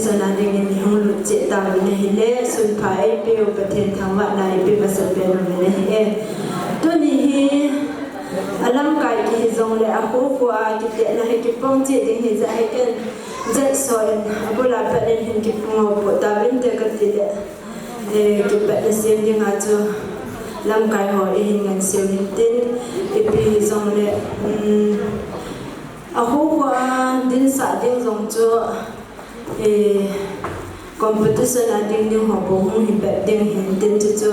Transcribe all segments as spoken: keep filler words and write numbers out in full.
Sana dingin ihung lut cheh tauvin ahile, sunpha eipeu Pathen thangvahna ipe masapen uvin ahi e. Tuni hi alamkai kihi jongle akho kho a kitepna hi kipong cheh ding hijeh a hi ken Jetso in abul a pat in hin kiphong ho po tauvinte kati le. Eh, kipatna sem dinga chu lamkai ho ihin ngansei u hintin, ipi hijongle, um, akho kho a dinsah ding jong chu, eh, competition a ding ding ho bou hung hi bep ding hintin, chuchu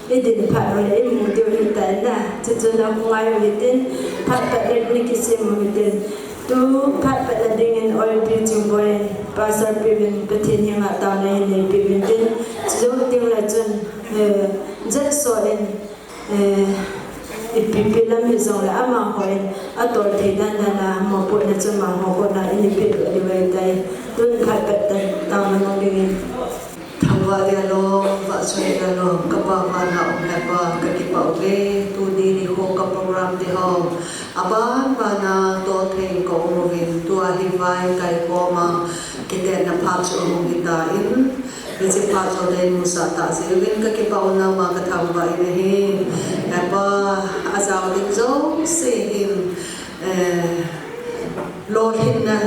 idin phat ule imu diu hitai na, chuchu na ngai u hitin, phat pat le na kisem u hitin. Tu phat patna dingin oil preaching boy, Pastor Piuvin, Pathen henga taona hin neipiuvin tin, chujou teng le chun, eh, Jetso in, eh, ipi pi lam hijongle amahon atol thei dan dan a mopohna chu amaho koma in ipedoh diu ahitai. Tun phat pat taona mong dingin. Thangvah dia lom, vahchoi dia lom, kapa vana um Hepa, kakipah uve, tuni nikho ka program te ho aban bana tolthei in ka um uvin, tua hi vai kaikhoma kitetna phat chu ahung hitan, hiche phat chu neimusah tah jeh uvin kakipah u, nangma kathangvah in ahi. Hepa, ajao ding jouse hin, eh, lolhinna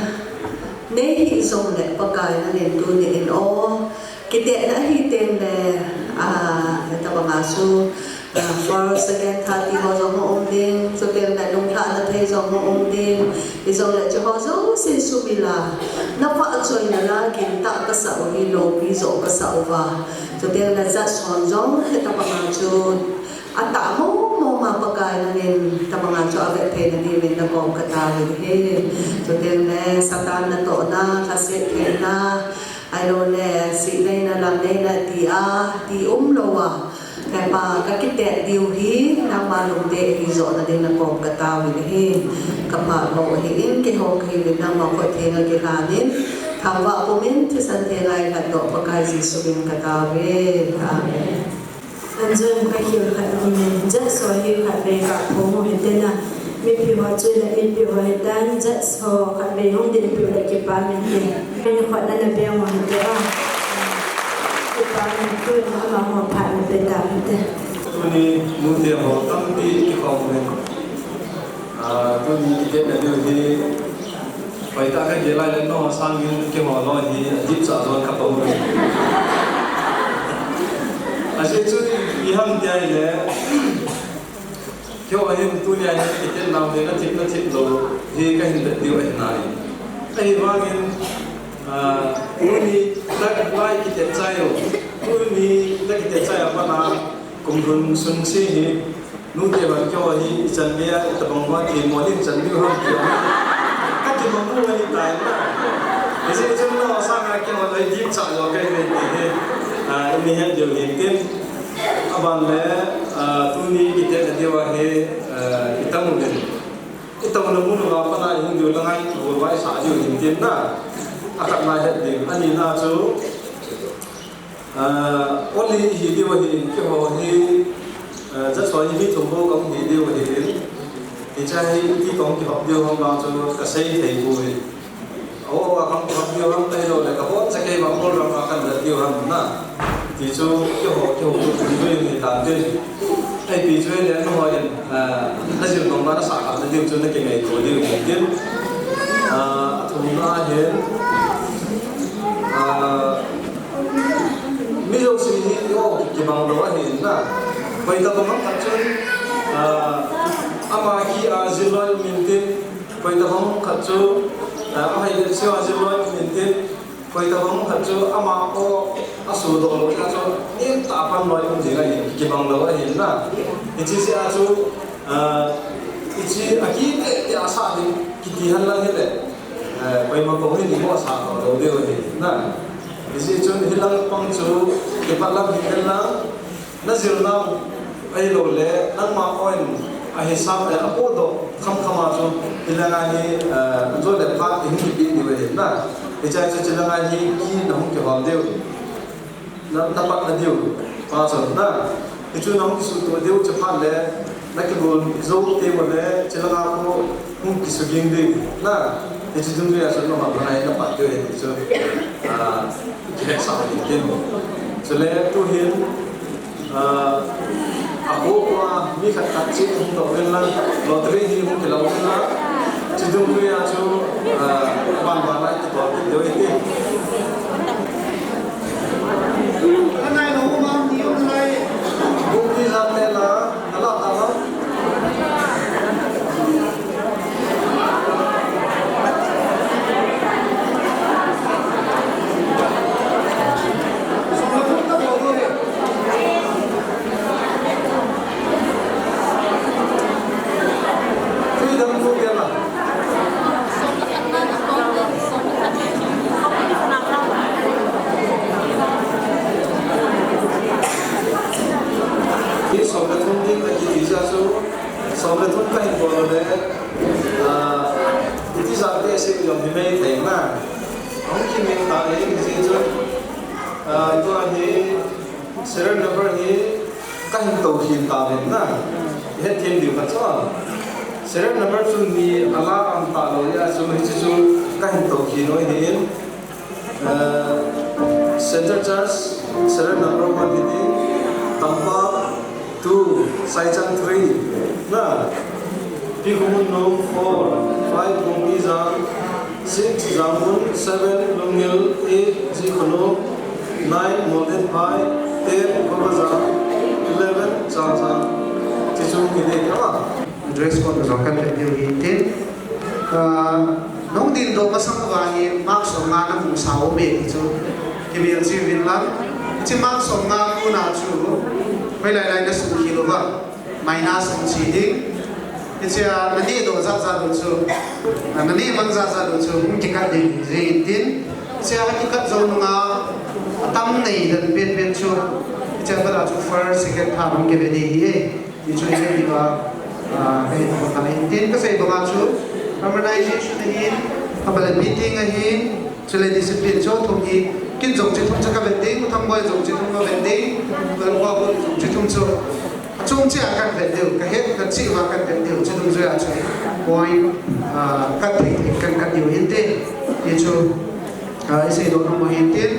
neihih jongle Pakai nangin tuni in o, kitetna ahi tengle, ah, hitabanga chu, ah, first, second, third ti ho jong hung um ding, chuteng le lunglhahna thei jong hung um ding, hijongle chuho jouse sumil a navahchoina la gimtah kasah u hi loupi joh kasah uva, chuteng le Jetson jong hitabanga chu atah mong mong a Pakai nangin tabanga chu avet theina diuvin nakom kataovin ahi. Chuteng le Satan natohna, lhaset theina, ahiloule sihneina, lamneina tia ti umlou a, Hepa, kakitet diu hi nangma lungdei ahi joh nading nakom kataovin ahi. Kaphat bou ahin, keiho kahiuvin nangma khut thenga kilhan in, thangvah pumin thisan thenga ilhatdoh Pakai Jesu min in kataove. Amen. Anjon, kakhel khat aume, Jetso hi khatvei kaphong u hite na, mipi ho chu le mipi ho hitan, Jetso khatvei hung dinpi u le kipah inte. Min khut nana beng u hite a. Kipah inte, amaho phat napeh tau hite. Tuni nute ho tampi kikhom uve. Ah, tuni kitetna diu hi, hoitah kagel lai le nangho sangin keiho loi hi adipcha jon kapah uve. Ajeh chu ipi ham tia ahile, keiho hin tunia hi kitetnau hi nathip nathip lou hi kahin vet diu ahi nai. Ahivangin, ah, tuni tah lai kitet chai u, tuni tah kitet chai a pat a kum lhun sung se hi, nute hon keiho hi ichan geiya, itobang uva themmo ding chan diu ham ti hi kakimang u ahitai na. Hijeh chun nangho sanga keiho loi dipcha jo kahiuve ti hi, ah, nahet diu hintin. Aban le, ah, tuni kitetna diu ahi, ah, itang uvin, itouna mun uva pat a ihung diu lang a igol uva isah diu hintin na. Akhatna het ding, anina chu, ah, only ihi diu ahin, keiho hi, ah, Jetso hi mi thum bou kahung hi diu ahin. Hiche hi iti kahung kihop diu ham vang chu kasei thei poi. Aho a kahung kihop diu ham, ahiloule kaboncha kei vang program a kahin vet diu ham na. Ti chu keiho, keiho chu thum bou ihitan tin. Ipi chu ahile nangho in, ah, najil nung uva nasah kha na diu chu nakingaito diu hintin. Ah, athumna hin, ah, mi jouse hi o kibang lou ahin na. Koitobang ham khat chun, ah, ama hi a jil loi um intin, koitobang ham khat chu, ah, ahai le seo a jil loi um intin, koitobang ham khat chu ama o asudoh lou a chu, nitah a pan loi um ding ahi, kibang lou ahin na. Hiche jeh a chu, ah, hiche akiteh teh a sah ding kiti henlang hile, ah, koima koma hin imu sah lou diu ahi na. Hijeh chun hilang pang chu kipat lam hi henlang, najil nau ahiloule nangma oin ahisap, eh, apohdoh khamkham a chu, hilanga hi, eh, anjo le phat ihin kipeh diu ahi na. Hiche a chu chulanga hi ki nahung kihol diu, na, napatna diu pa chun na. Hichu nahung kisuhtoh diu, chuphat le nakigol jou teng ule chulanga khu hung kisuging diu na. Hiche dungjuia chun nangho ngai na phat diu ahi ti chu, ah, kihetsah u hitin. Chule tuhin, ah, akhoh a mi khat khat cheh hung doh uvin lang, lottery hi hung kilou uvin lang. Hiche dungjuia chu, ah, ban ban a kitol kit diu ahi ti. Bukijang te la. Ala tala. Freedom movement la. Hi som le thum ding na kiti sa chu. Som le thum kahin bol le, ah, iti jat behseh jong himai thei na. Ahung kimin ta hi, hiche chu, ah, tua hi serial number hi kahin tohkhen tauvin na. Hetthem diu khat chu. Serial number chu ni ala am talou jeh a chu hiche chu kahin tohkhen u ahin. Uh, Center Church, serial number one hitin, Tampak two, Saichang three, na, Pi Khomunlung four, five, Bungpijang, six, Jangmun, seven, Lunggel, eight, G Khono, nine, Moldenphai, ten, Kobajang, eleven, Changchang, hiche chu hiding ahi. Dress code jong kahin vet diu ahi tin. Ah, nahung dingdoh masang uva hi mark somnga namu sau ve ti chu kivel cheh uvin lang. Hiche mark somnga muna chu hoilai lai nasuh khel uva, minus hung che ding. Hichea naneh doh jat jat u chu, ah, naneh mang jat jat u chu hung kikat ding ahi jeh in tin. Hichea kikat jou nunga atam nei dan pen pen chu, hichea pat a chu first, second, third hung kive ding ahi. Ti chu i vet diu a, ah, ka het banga ahin tin, ka sei banga chu harmonization ahin, ka bala beating ahin, chule discipline chu thum hi, kin jong chu thum chu ka vet ding, U Thangboi jong chu thum ka vet ding, Lalpa Bol jong chu thum chu. Achung cheh a kahin vet diu, ka het na cheh uva kahin vet diu, chu dungjuia chu point, ah, kat thei thei kahin kat diu ahin tin. Ti chu, ah, i seidoh nom u ahin tin.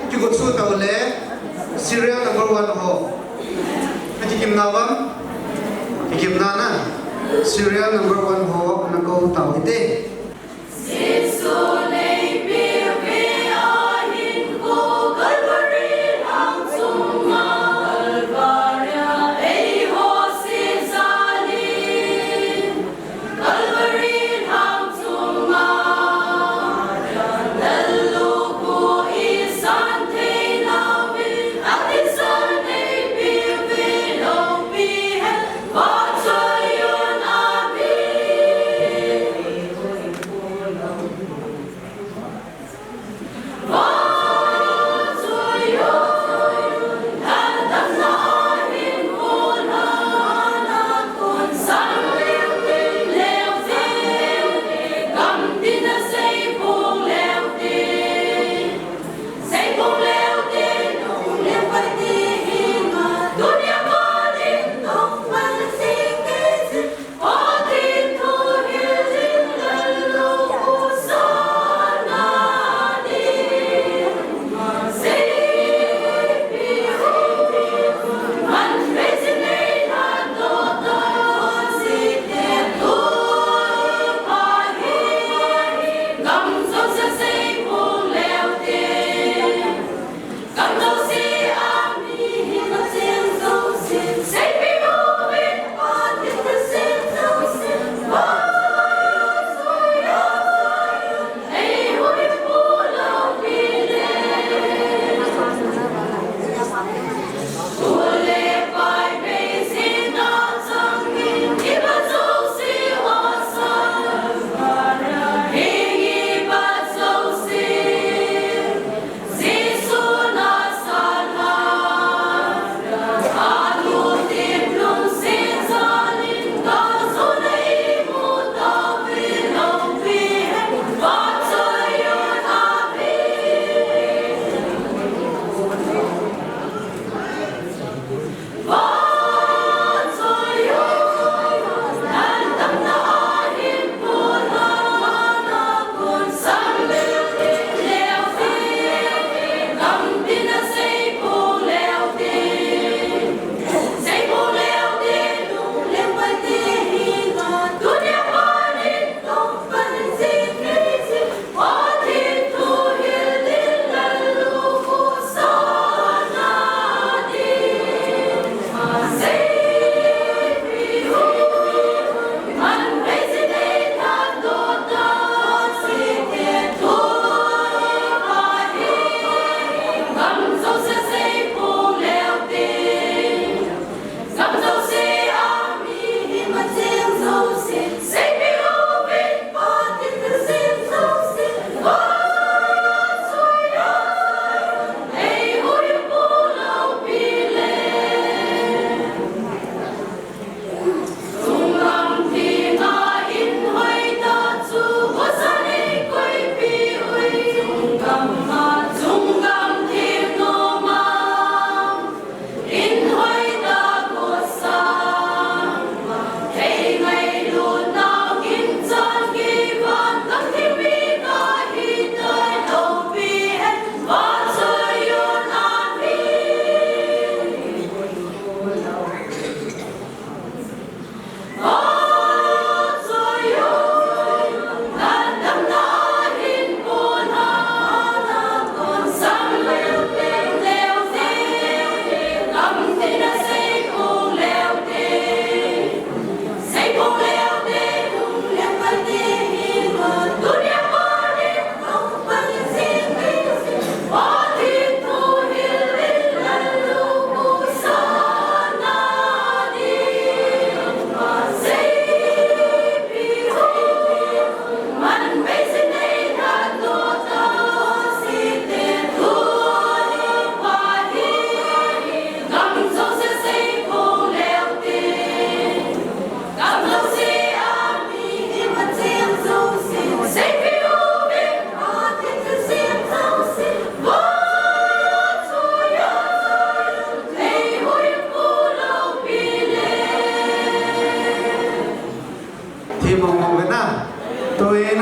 Kigo chu tau le, serial number one ho. Ati kim na bang? Ati kim na na. Serial number one ho, na ko tau ite.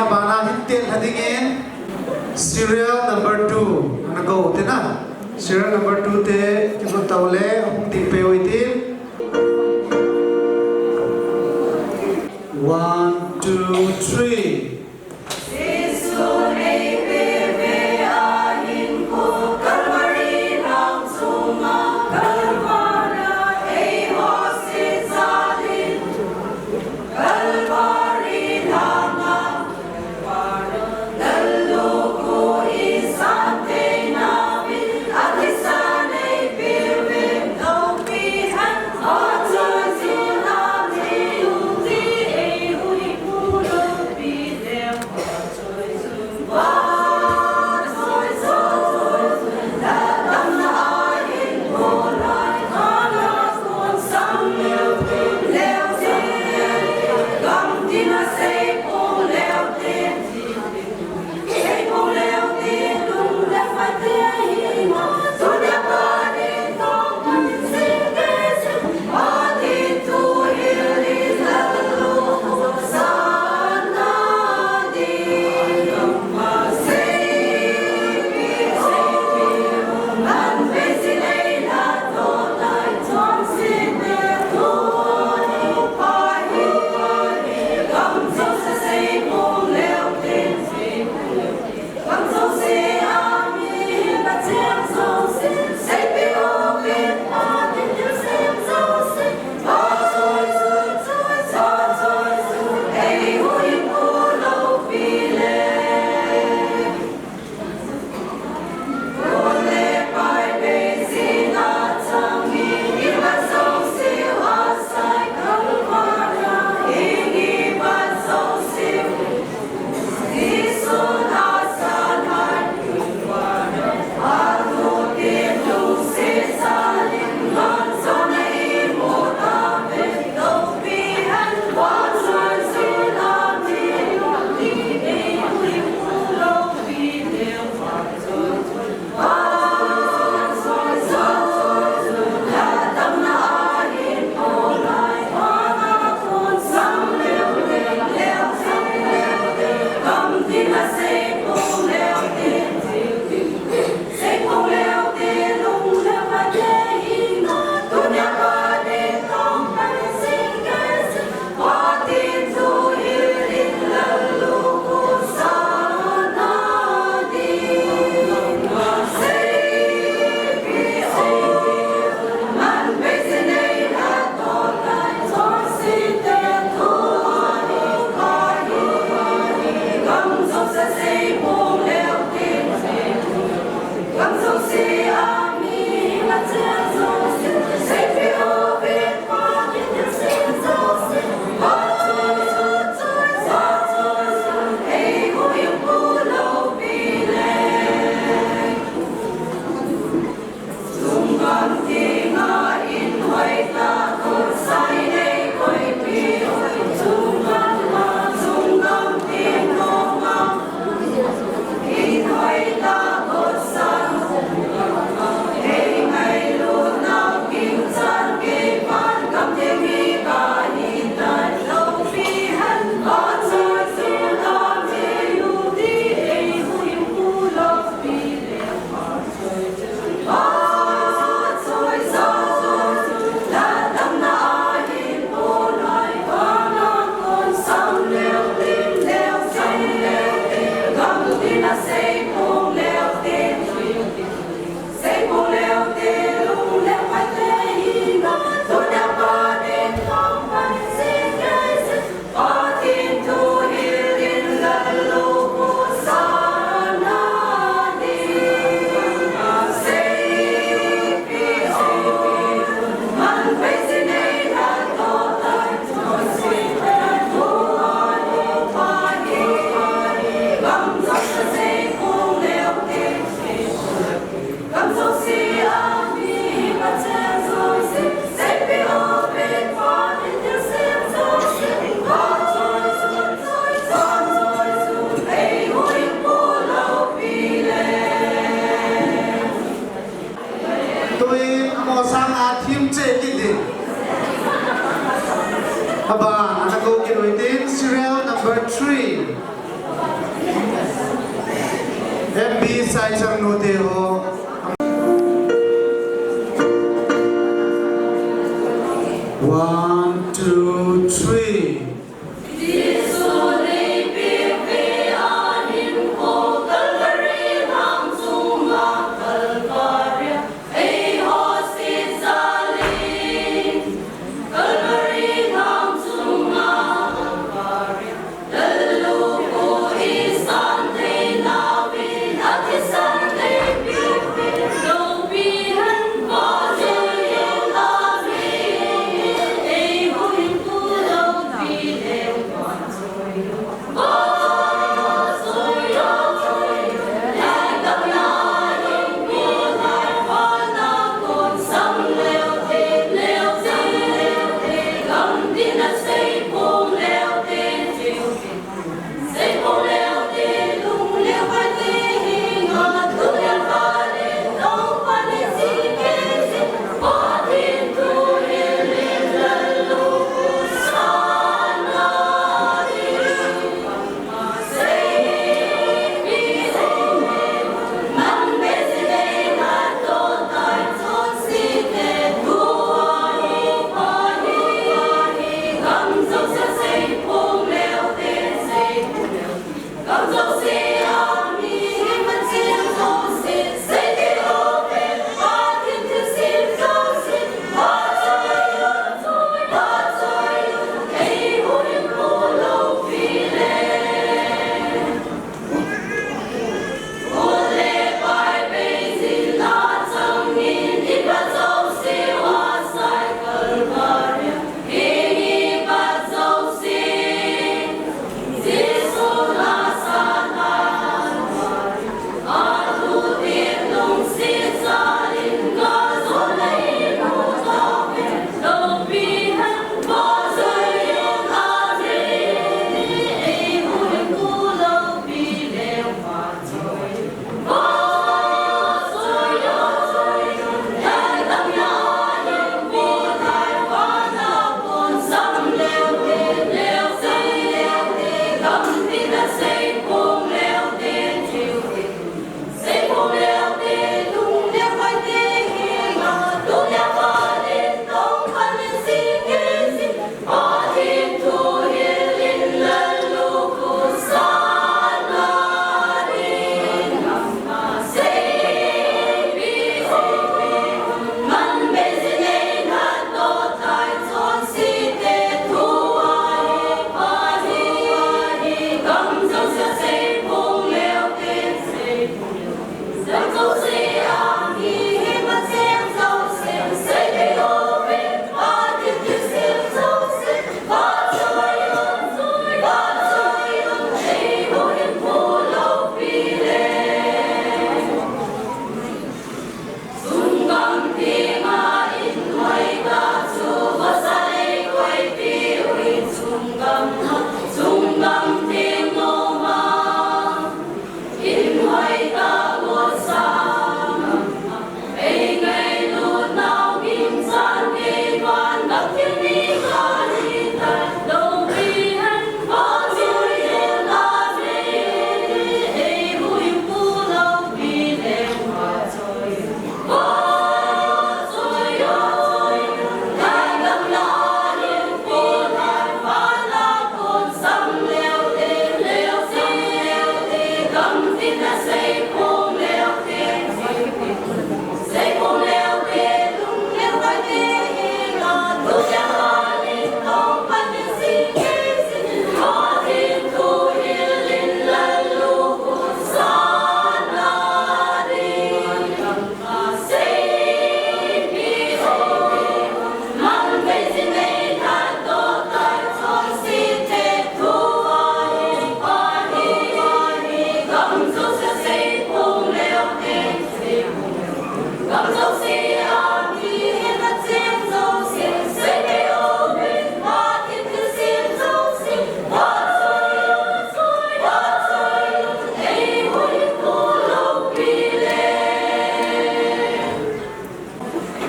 Abana hin tel lha dingin serial number two ana kou te na. Serial number two te kimu tau le hung ding pe ui tin. One, two, three. Tuin amo sang a thim che kit ding. Aban, ana kou kit ui tin, serial number three. Pi Saicham nu te ho. One, two, three.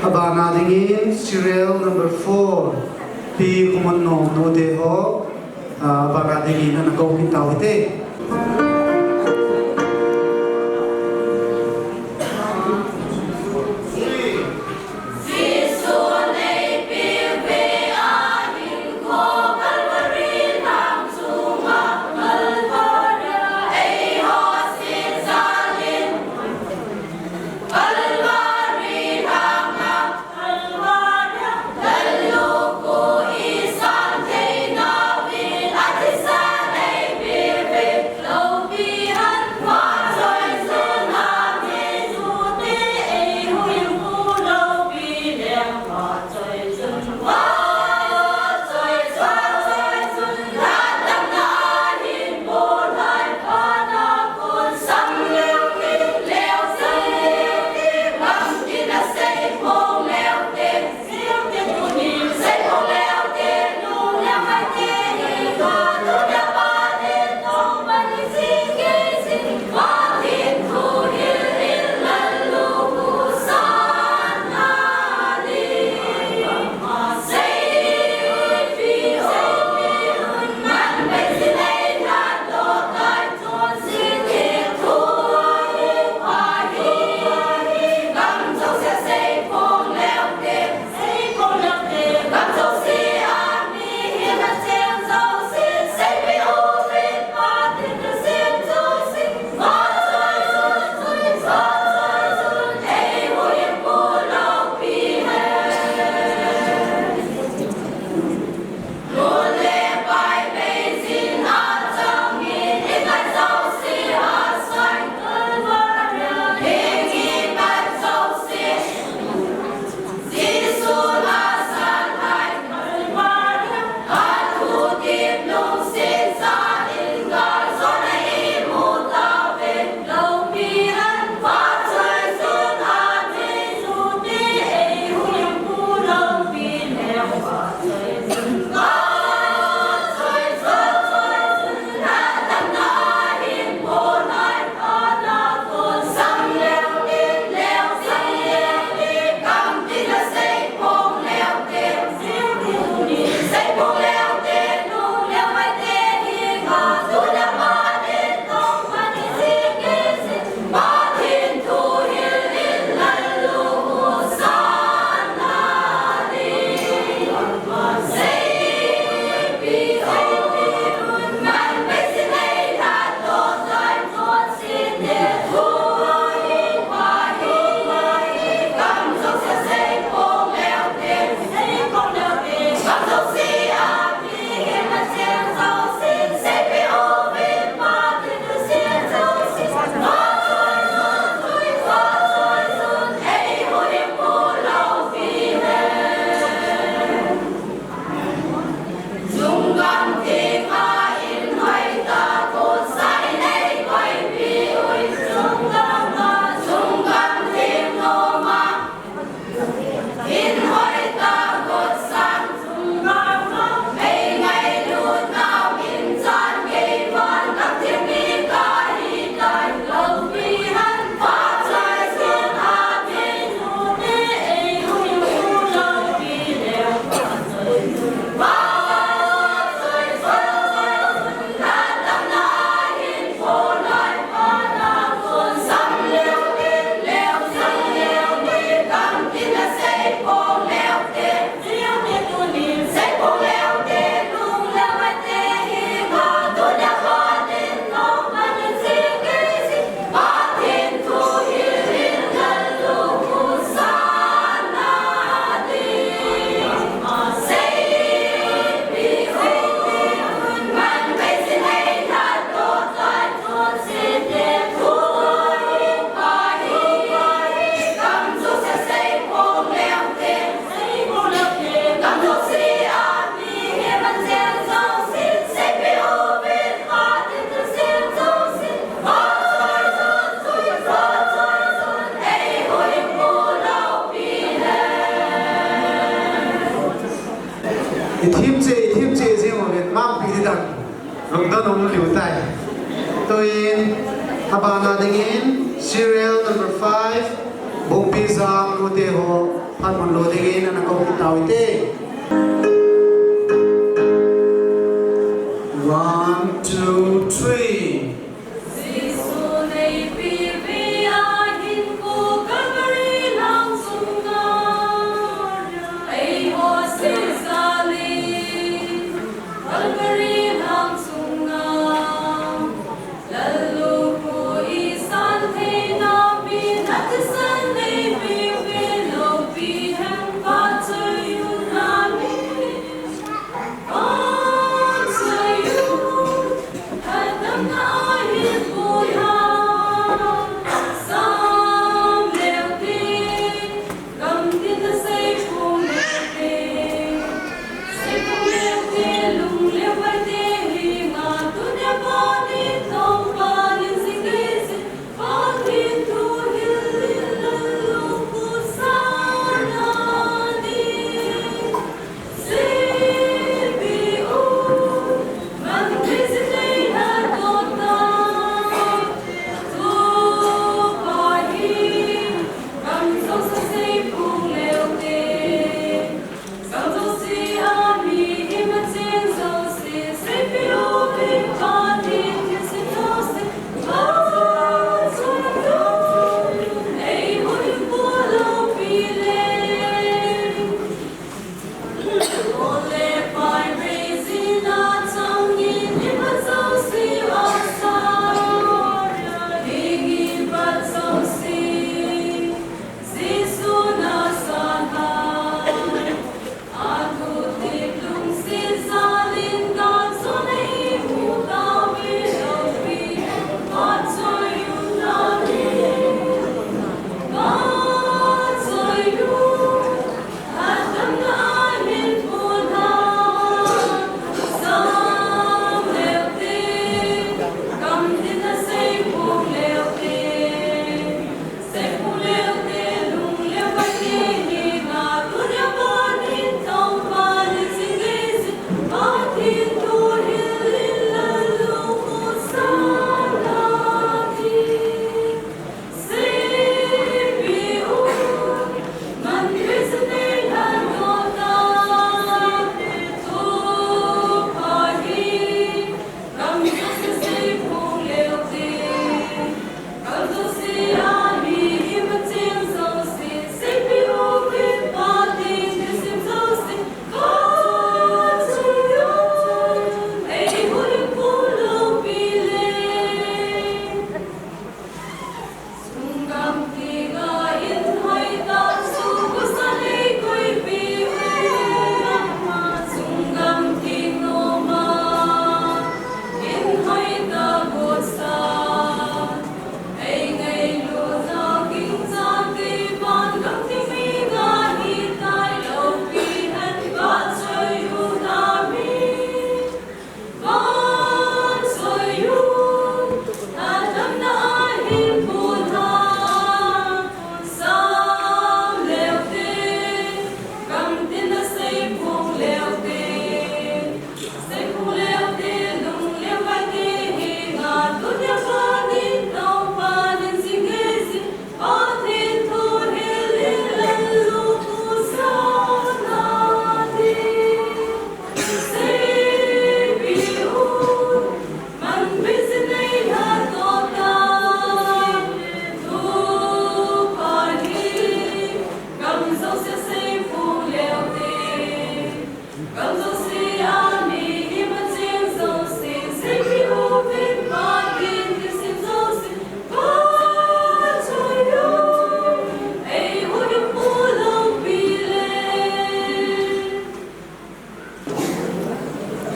Abana dingin serial number four, Pi Khumon no no te ho, ah, abana dingin ana kou kit tau hite. Ithim che, ithim che jing uvin, mang pi di dan. Lungdon um liu tai. Tuin, abana dingin, serial number five, Bungpi Jang nute ho, phat mun lo dingin, ana kou kit tau hite. One, two, three. Jesu neipi ve a hin ko Calvary lang sunga, eiho seijalin Calvary lang sunga, Lalloupu isan theina mi natsan neipi ve loupi hen pa choi u na mi.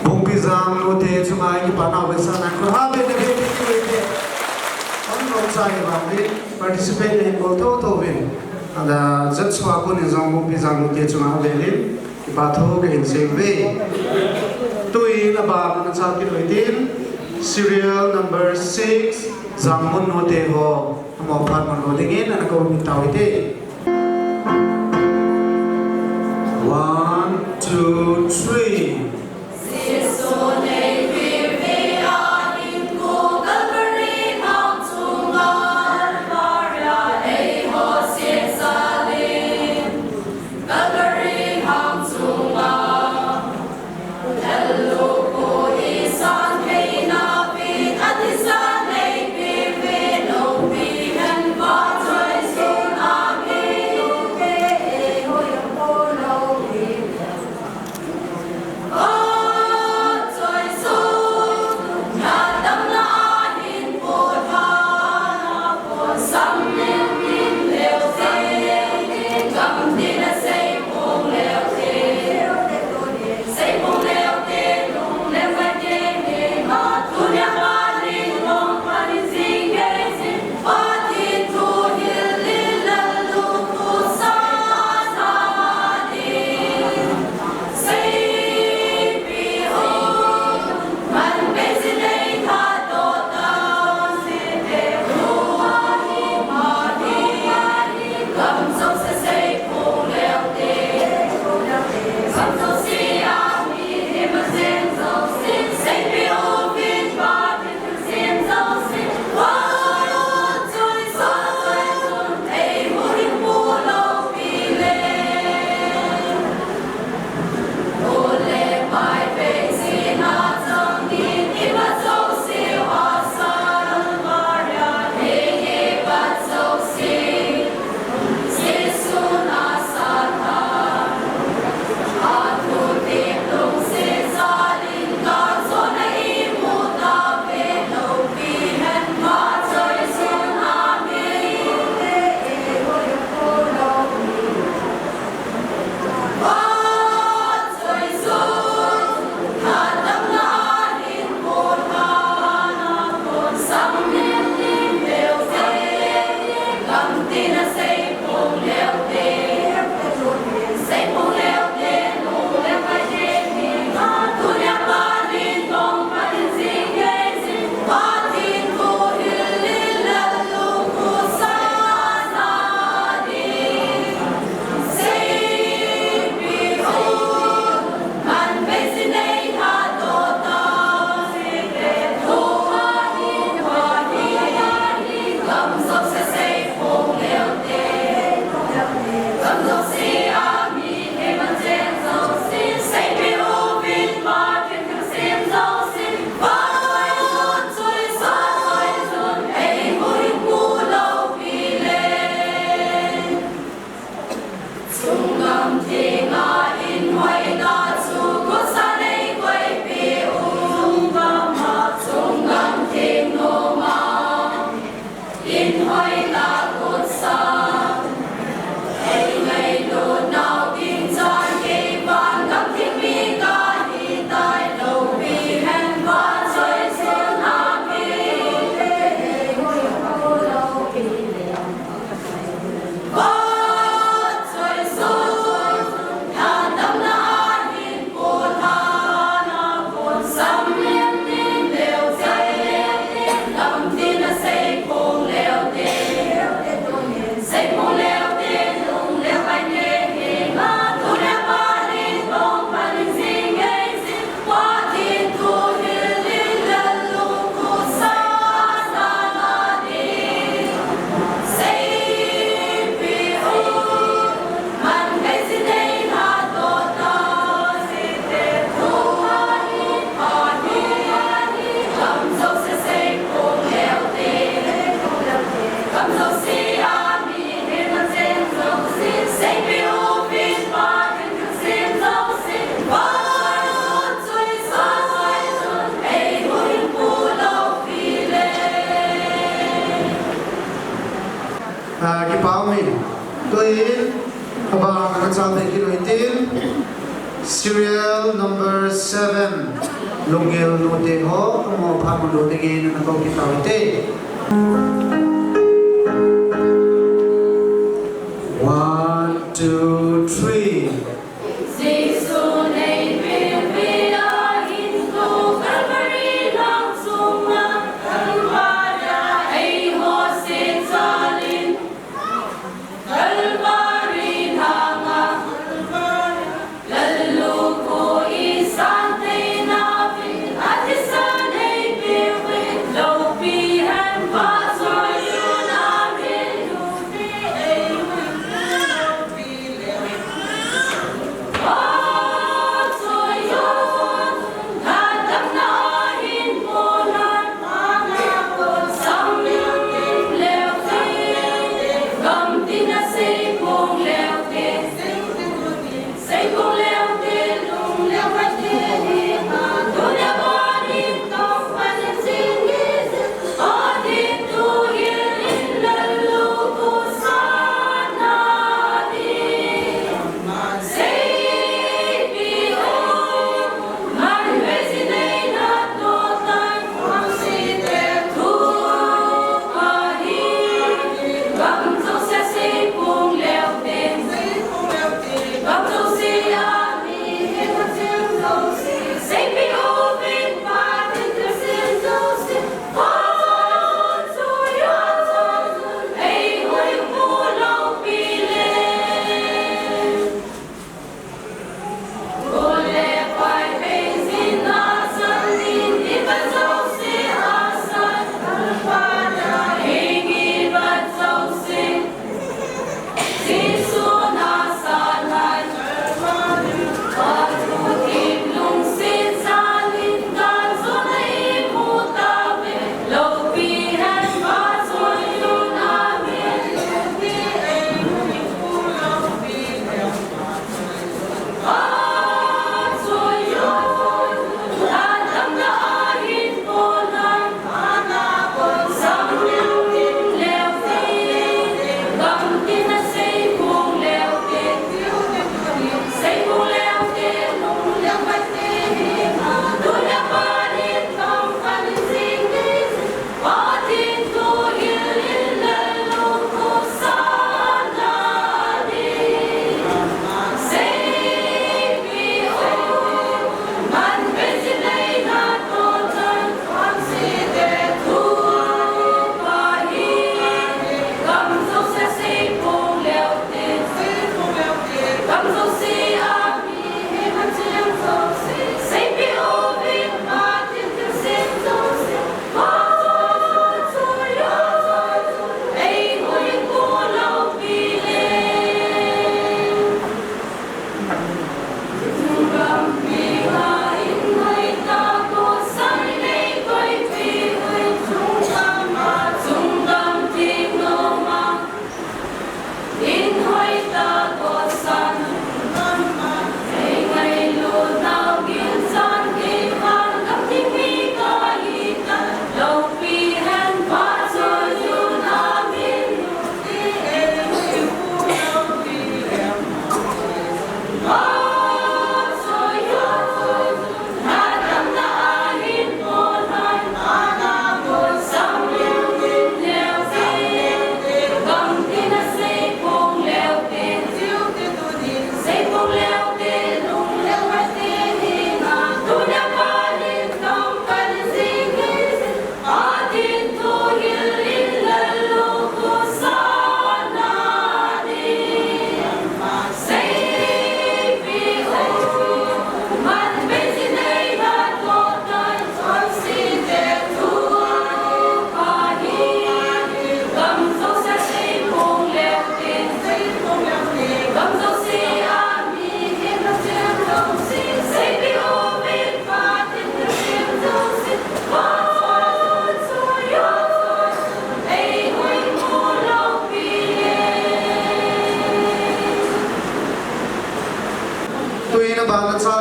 Bungpi Jang nute chunga i kipana vesa na khut ha be na be ti ti ve te. Hon lom sa e vang ve, participate le bol tho tho ve. Ada jat swa ko ni jong Bungpi Jang nute chunga ve le, kipa thu kahin sei ve. Tuin abana cha kit loi tin, serial number six, Jangmun nute ho. Amaho phat mun lo dingin, ana kou kit tau hite. One, Two, three. Ah, kipa umin. Tuin, abang, ka chal te kilo itin. Serial number seven. Lunggel nu te ho, kamo pha mo lo te nge na ko kita te. One, two, three.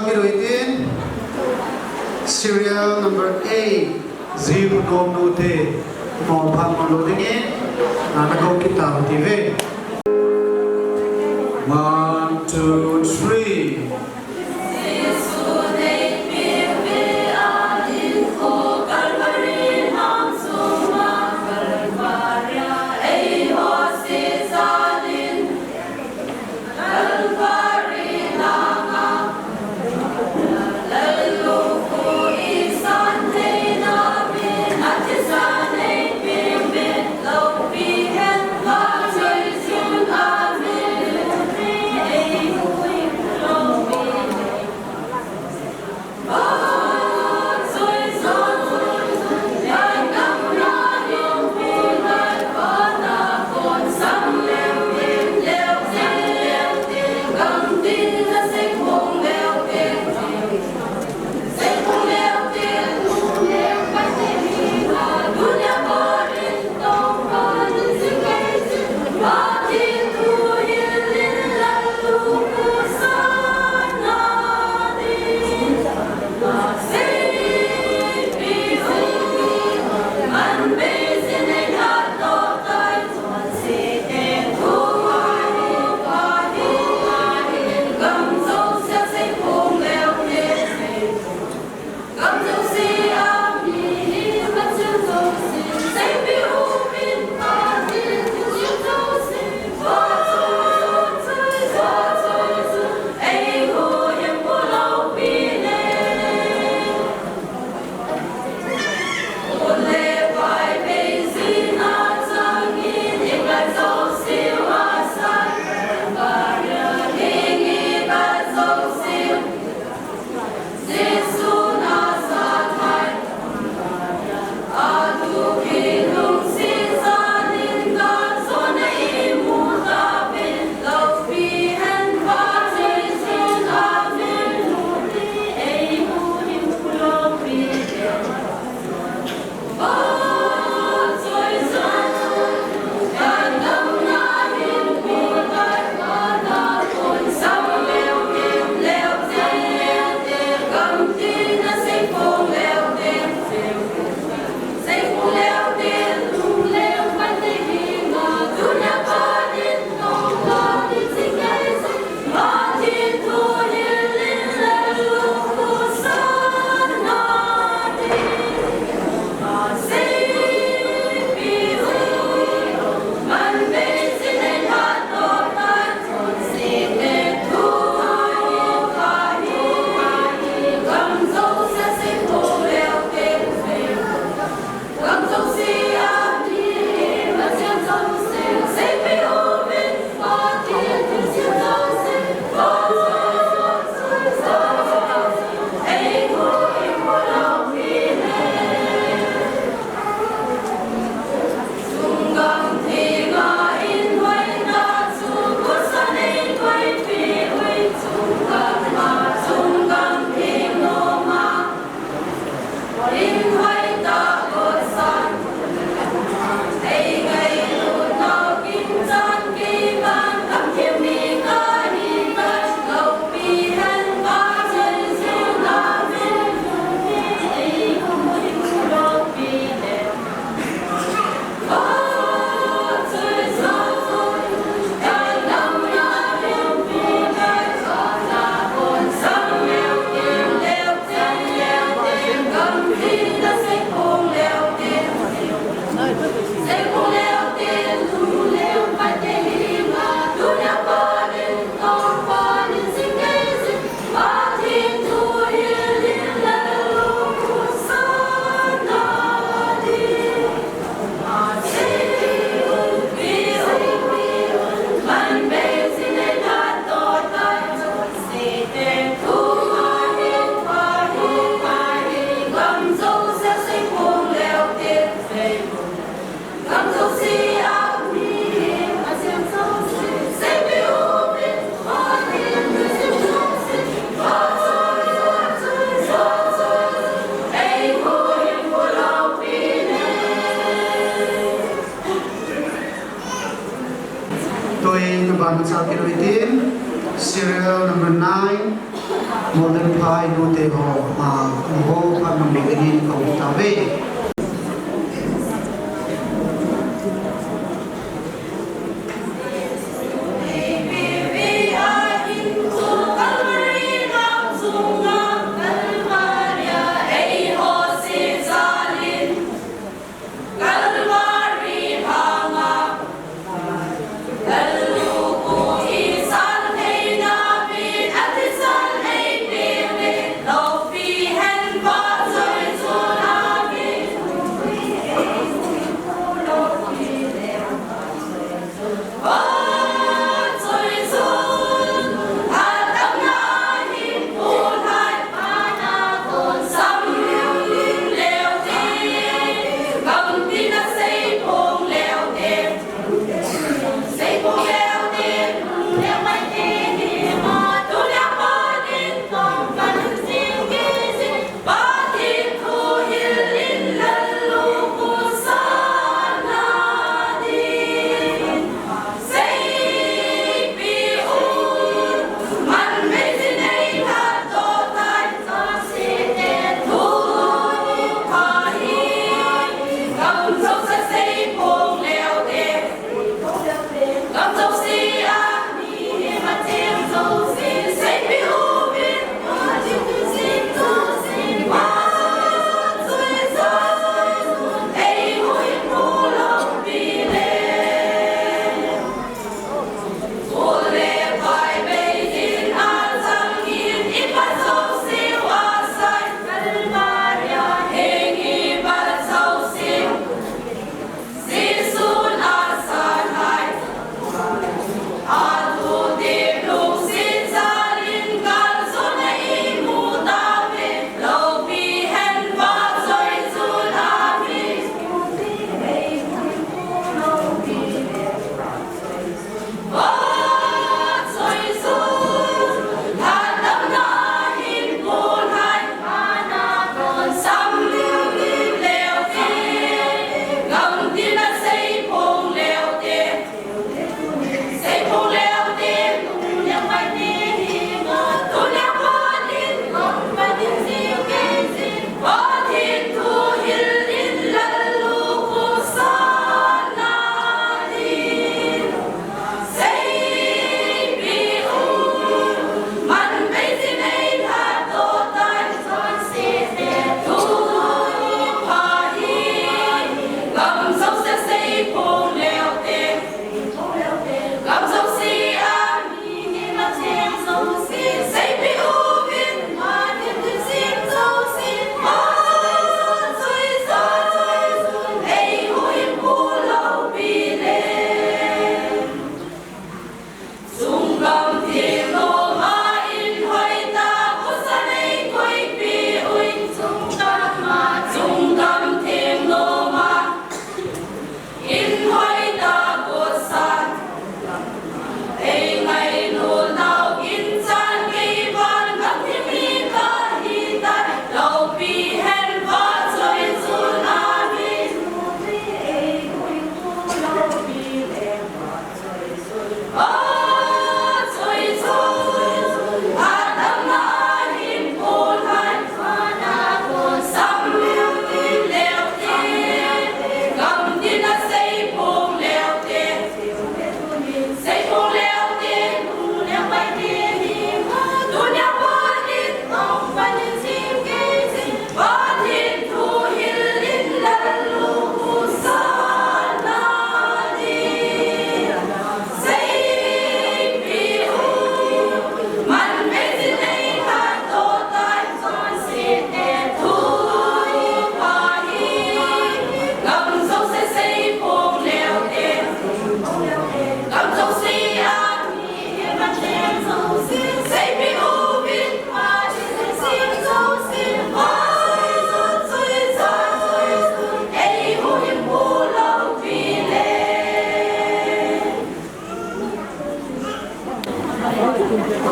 Kiloitin, serial number eight, Zi Hunom Nute, mo phan mo lo dingin, nana ko kita uti ve. One, two, three. Tuin aban cha kiloitin, serial number nine. Molenphai nute ho, a, ho phat nang lo dingin ka hung tauve.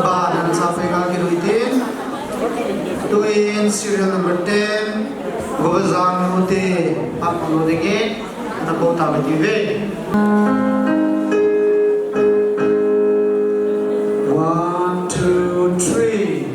Ba, nang sa pega kilui tin. Tuin serial number ten, Gobajang Nute, phat nang lo dingin, na ko ta ba ti ve. One, two, three.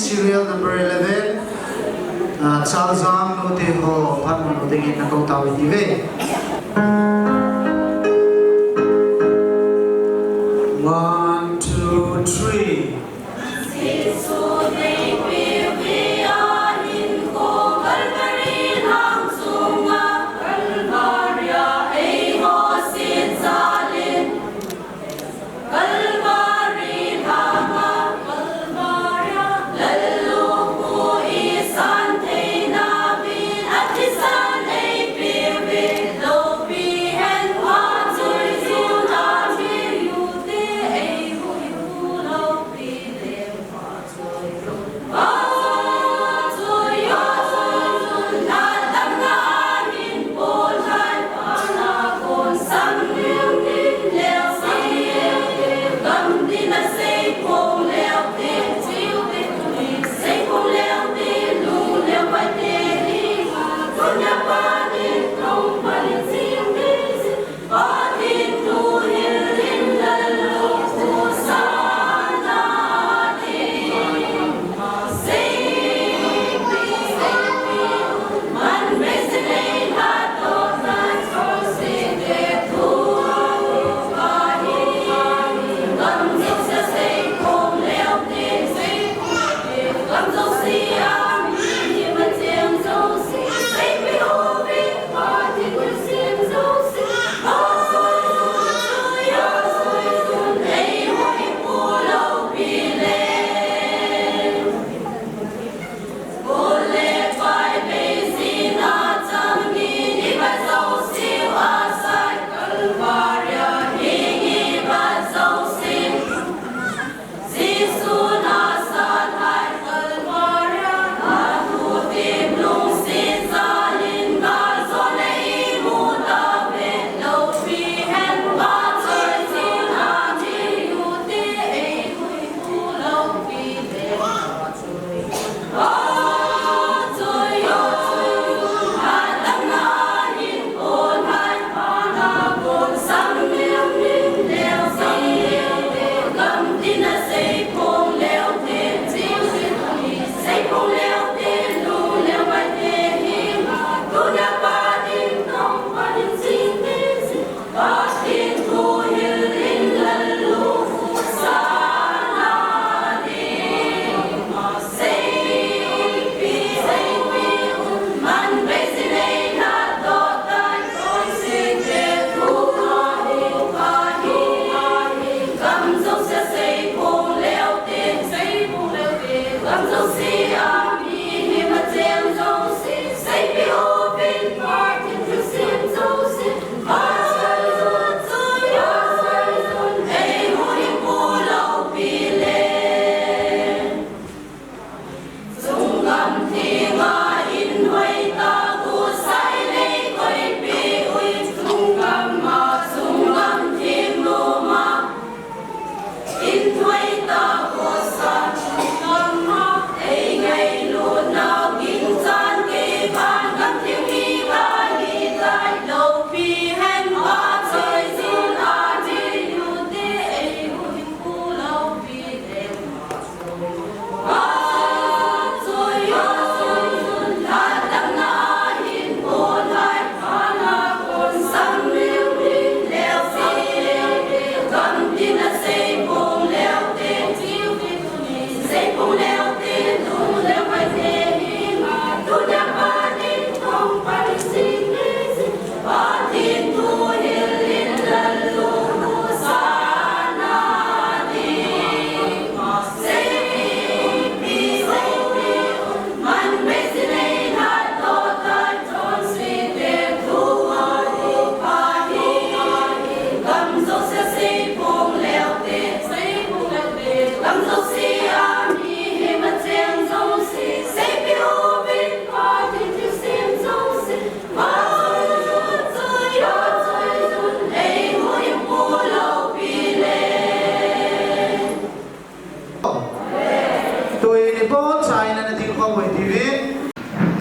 Serial number eleven, ah, Chalzang Note ho, phat mo note ngin na kou tau ti ve. One, two, three. Tuni nipon chaina na ding khom hoi ti ve.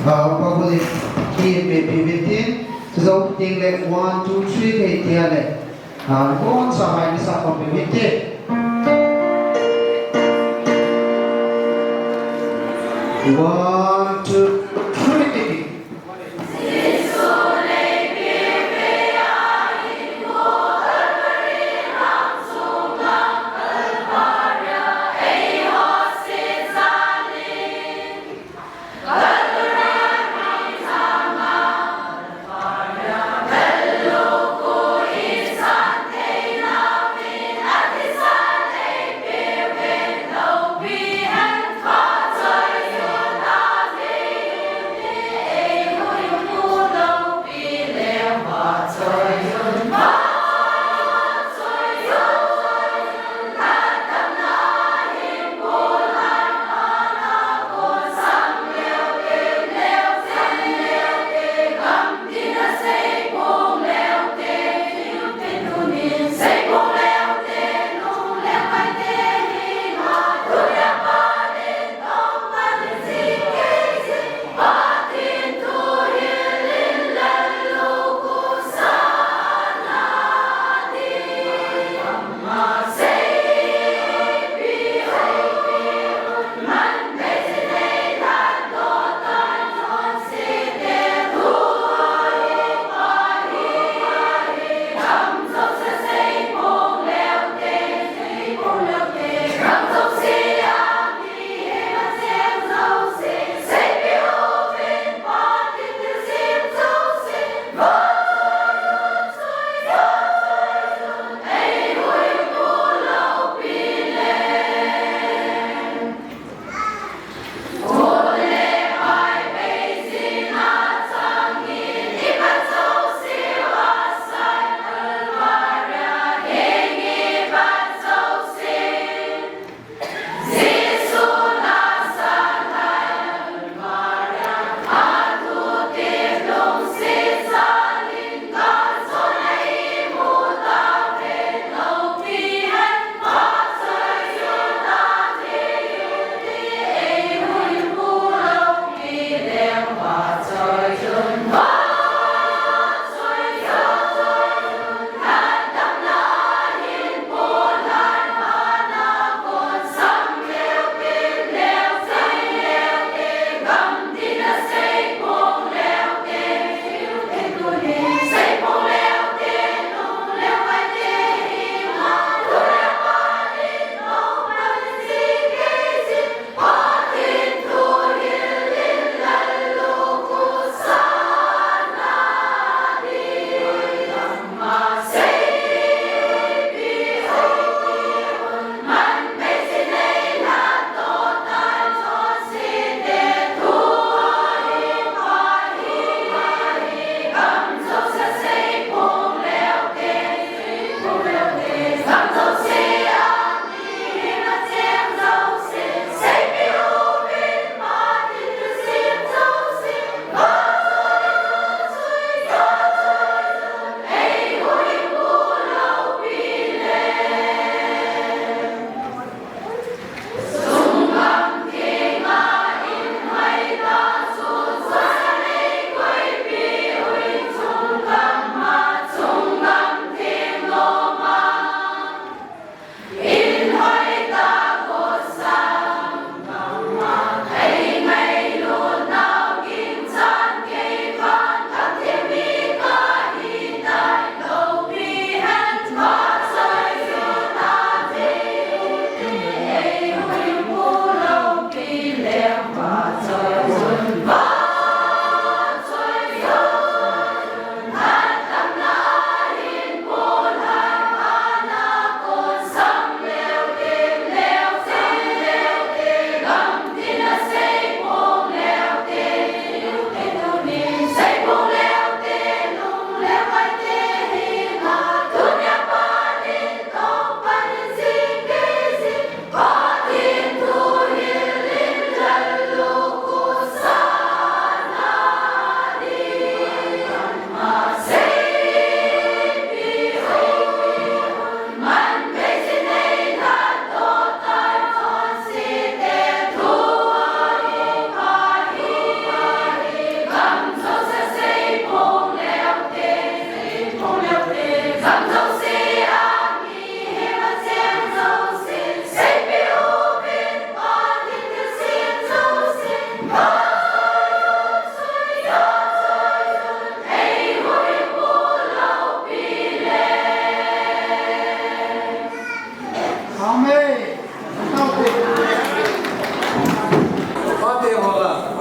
Ah, pa guli ki me pi vitin. Zo ting le one, two, three, kei tia le. Ah, nipon sa hai ni sa khom pi vitin. One, two, three.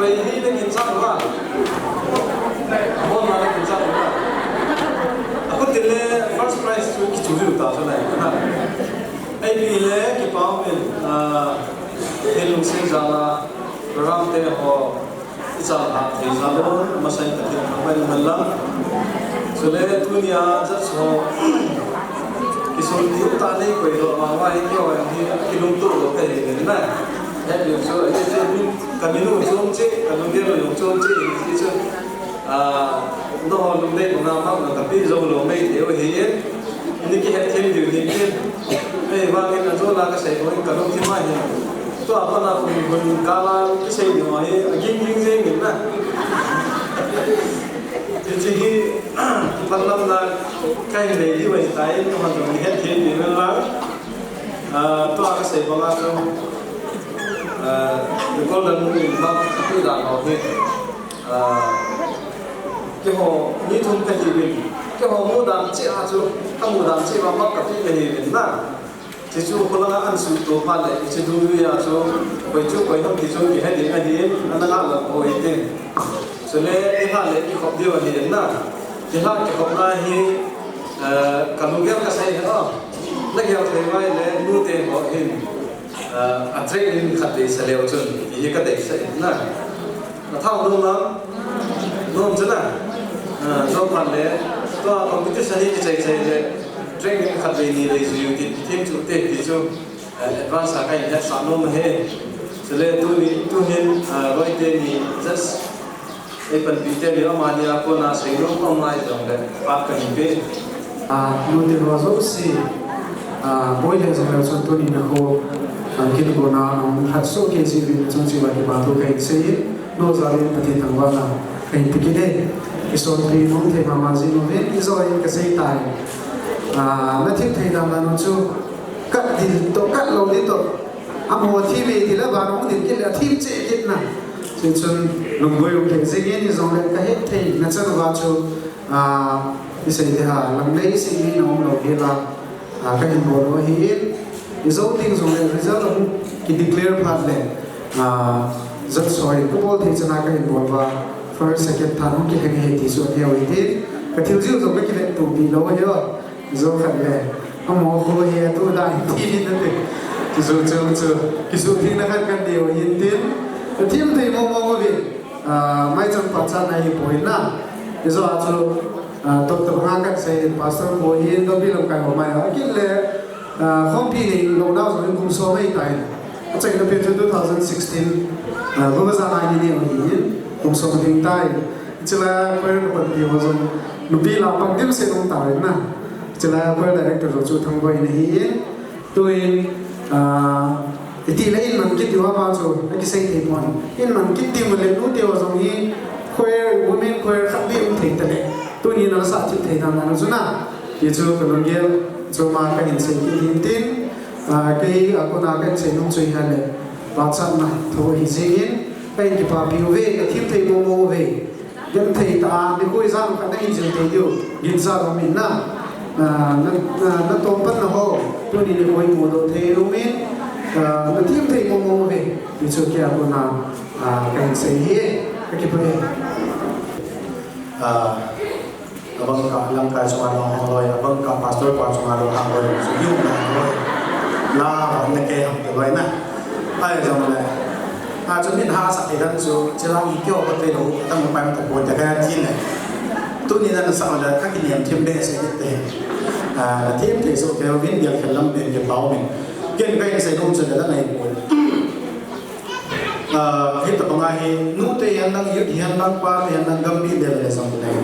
Hi na kin chang ba. Bon ma na kin chang ba. Aku tile first prize chu kichu ju ta chu nai na. Ai pi le kipau min, ah, helung se jala ram te ho. Ichal ha thei jalo, masai Pathen thangvah in umhen lang. Chule tunia judge ho kisun diu ta nei koi lo, ama hi kio hi kilungto lo kahi na. Heti chu, heti chu, ka minu chu um che, ka lunggel jong chu um che, hiti chu. Ah, nangho lungdei banga mang na kapi jou lou maithei u ahi. Ini kihet them diu ahi. Ei, vangin ajo la kasei bou in kalungthim ahi. Tua pat a hun, hun kala kisei diu ahi, aging ging jeng in na. Hiche hi, panlam na kahin nei diu ahitai, nangho jong het them diu ahi. Ah, tua kasei banga chu, ah, the golden rule in bang kapi dan ho hi. Ah, keiho mi thum kahiuvin, keiho mudan cheh a chu, kamudan cheh uva map kapi kahiuvin na. Chuchu kholanga ansuhto phat le, hiche dungjui a chu, koi chu koi ham ti chu kihe ding ahin, ana ngah lou poi tin. Chule, ilha le kikhop diu ahin na. Ilha kikhopna hi, eh, kalunggel kasei ahi o. Nagel thei uva ahile, nute ho hin. Ah, a training khat deisah leu chun, ti hi kadeisah in na. Nathau nom am? Nom chu na. Ah, nom phat le, tua competition hi kichai chai le, training khat dei ni dei jui u ti, ti them chu te, ti chu, ah, advance a kahin hetsah nom ahi. Chule tuni, tuhin, ah, Roy teni just Ei panpi teni, amani a kona seinom um ngai jongle, phat kahin pe. Ah, nute ho jouse, ah, boi le jong le chun tuni nikho, ah, kin kona, um, lhatsoh kei jeh uvin chun cheh uva kipa thu kahin sei, nao jal in Pathen thangvahna kahin pe kit e. Kisonpi nom thei mama jing uvin, ijou in kasei tai. Ah, nathim thei dan dan u chu, kat ding toh, kat lou ding toh. Amaho thim e tile, van hung ding kit le, athim cheh kit na. Chuchun, lungboi um thei jing in, ijongle kahet theina chan uva chu, ah, isei ding ham, lam lei sei ni na um lou hel a, ah, kahin bol u ahin, ijou ding jongle result ahung kideclare phat le, ah, judge ho in kabol thei chan a kahin bol uva, first, second, third hung kilheng ahi ti chu aneo ahi tin, kathil jil jong kakivettohpi lou ahi o. Jou khat le, amaho khu hi atu dai ti hi nate. Chu chu chu chu, kisuhthengna khat kanei u ahin tin. Athim thei mong mong uvin, ah, maicham pachatna hi poi na. Ijou a chu, ah, top top nga kahin sei in, Pastor pu hin, Dopi lamkai ho mai a. Akit le, ah, khompi nei lou nau jong in kum som ahitai. Achaina pen chu two thousand sixteen, ah, Gumajana ni neiu ahin, kum som ding tai. Chulai a choir kapanpi ho jong, nupi la pang dimset um tauvin na. Chulai a choir director jong chu Thangboi in ahin. Tuin, ah, itile in man kit diu ama chu, akisei thei pon. In man kit diu le nute ho jong hi, choir, women choir khat beh um thei tale. Tuni nasah thip thei dan dan chu na. Ti chu kalunggel, chu ma kahin sei kit hin tin. Ah, kei a kona kahin sei nom chu ahile, pachatna thu ahi jing in, kahin kipapi uve, kathim thei mong mong uve. Genthei tah a, nikho ijat khat nahin jil thei diu, ginchat um in na, ah, na, na, natom panna ho, tuni nikho imudoh thei um in, ah, nathim thei mong mong uve, ti chu kei a kona, ah, kahin sei ahi, kakipah e. Ah, Abang ka lamkai chunga long hang loi, abang ka pastor pa chunga long hang loi, chu yung na hang loi. La hang na ke hang ke loi na. Ai jong le. A chu min hahsa thei dan chu, chilang hi kio ka te lo, tang pai ta po ta ka tin le. Tuni na sa le ka kinem them behseh te. A, them te so ke win dia ke lam ben ke pau min. Ken ka in se nom chu le la nai po. A, hi ta pa ngai hi, nu te yan nang, yu te yan nang, pa te yan nang, gam bi le le sam te.